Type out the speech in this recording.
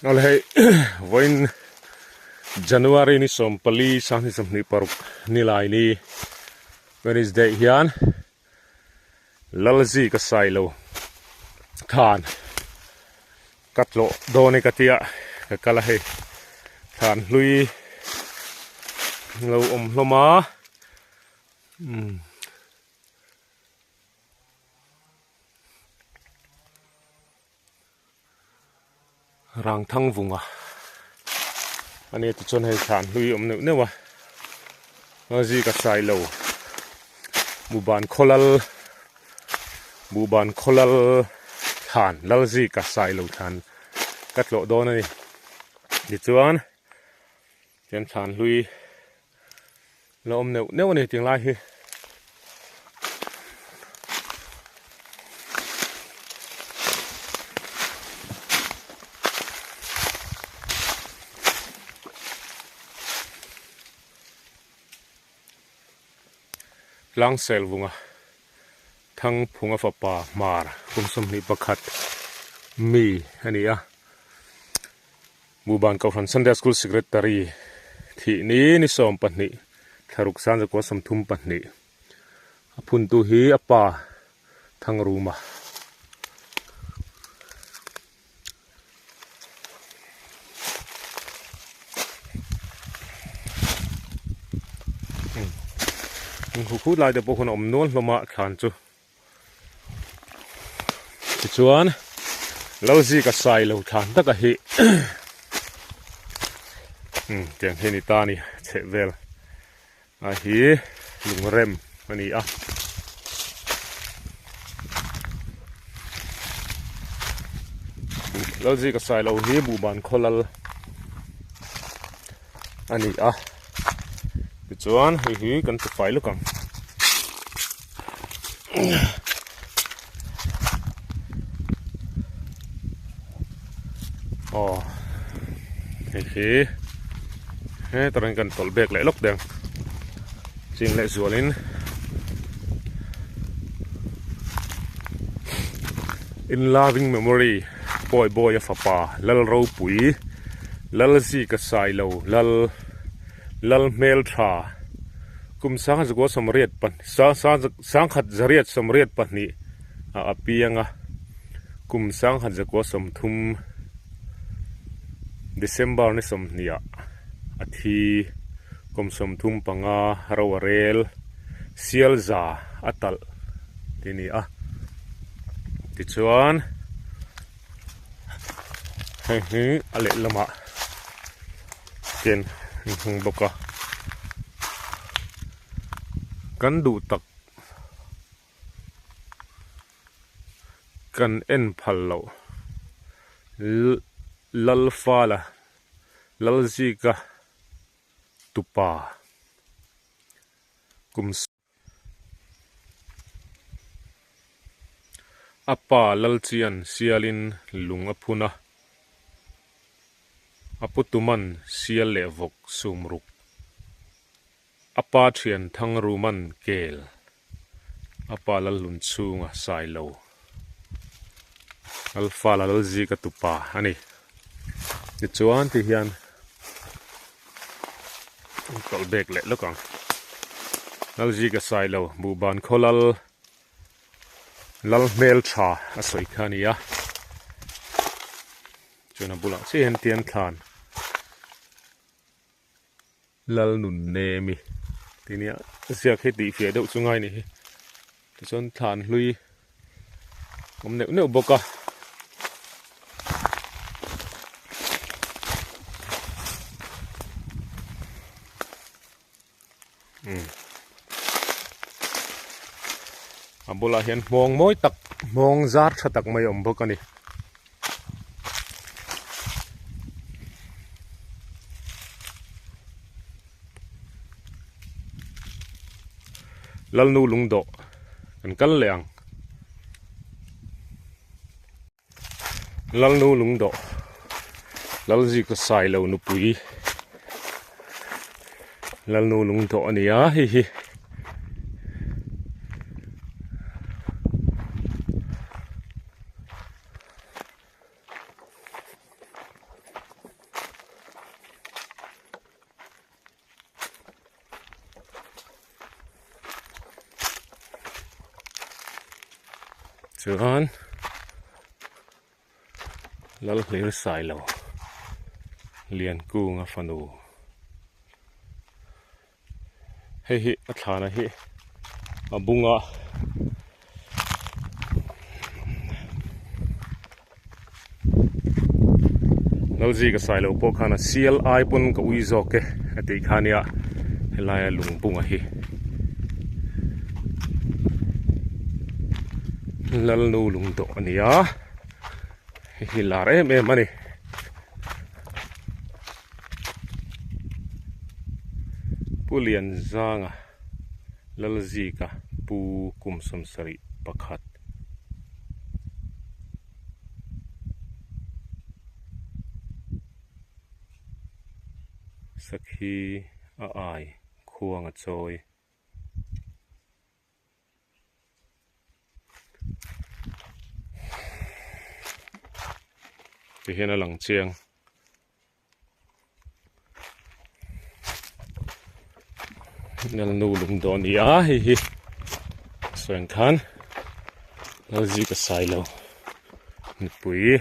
Awle hei vawiin January ni 14 2026 nilai ni Wednesday hian Lalzi ka sai lo khan ka tlawh dawn e ka tia ka kal a hei thlan hlui lo awm hlawm a umm. Rang thang vunga ania tichuan hei thlan hlui awm neuh neuh a a zika sai lo buhban khawlal buhban khawlal thlan lal zika sai lo thlan ka tlawh dawn a ni tichuan tian thlan hlui la awm neuh neuh a ni tinglai hi. Tlangsel vunga Thangphunga fapa Hmar kum 21 mi a ni a. Buhban Kohhran Sunday School Secretary thih ni ni 12 thlaruk 1932 a phuntu hi a pa Thangruma. Khu lai te pawh khawn a awm nual hlawm a thlan chu. Tichuan Lalzika sai lo thlan taka hi umm tiang hi a ni ta a ni chheh vel a hi lungrem a ni a. Lalzika sai lo hi buhban khawlal a ni a tichuan hei hi kan ti fai lawk ang aw hei hi hetah hian kan tawlh bek leh lawk deuh ang ching leh zualin in loving memory pawi bawi a fapa Lalropui. Lalzika Sailo Lal Lal Hmeltha kum 1982 a a piang a, kum 1930 December ni 20 ah a thi, kum 35 ro a rel, Sialza a talh tih a ni a, tichuan. Hei hi a lehlamah ken an hmang bawk a kan duh tak kan en phal loh Lalfala Lalzika tupa kum. A pa Lalchian sialin lung a phun a, a pu Tuman sial leh vawk sum ruk, a pa thian Thangruman kel, a pa Lalhlun chhunga sai lo, Lalfala Lalzika tupa a ni. Tichuan ti hian tawlh bek leh lawk ang. Lalzika sai lo buhban khaw lal lal hmel tha a sawi kha a ni a chuan a bulah chiah hian tian thlan lal nun nemi tih nia ziak hi tih fiah deuh chu ngai ni hi tichuan thlan hlui awm neuh neuh bawk a. A bulah hian hmawng mawi tak hmawng zar tha tak mai a awm bawk a ni. Lalnu lungdawh kan kal leh ang. Lalnu lungdawh Lalzika Sailo nupui Lalnu lungdawh a ni a hei hi. Chuan Lalhlir Sailo Liankunga fanu hei hi a thlana hi a bunga Lalzika Sailo pawh khan a sial ai pawn ka ui zawk e a tih kha nia helaia lungbunga hi Lalnu lungdawh a ni a hei hi lar em em a ni. Pu Lianzanga Lalzika Pu Kum 71. Sakhi a ai khuang a chawi. Ti hian a lang chiang. Nalnu lung dawn a ni a hei hi sawi ang khan Lalzika Sailo nupui.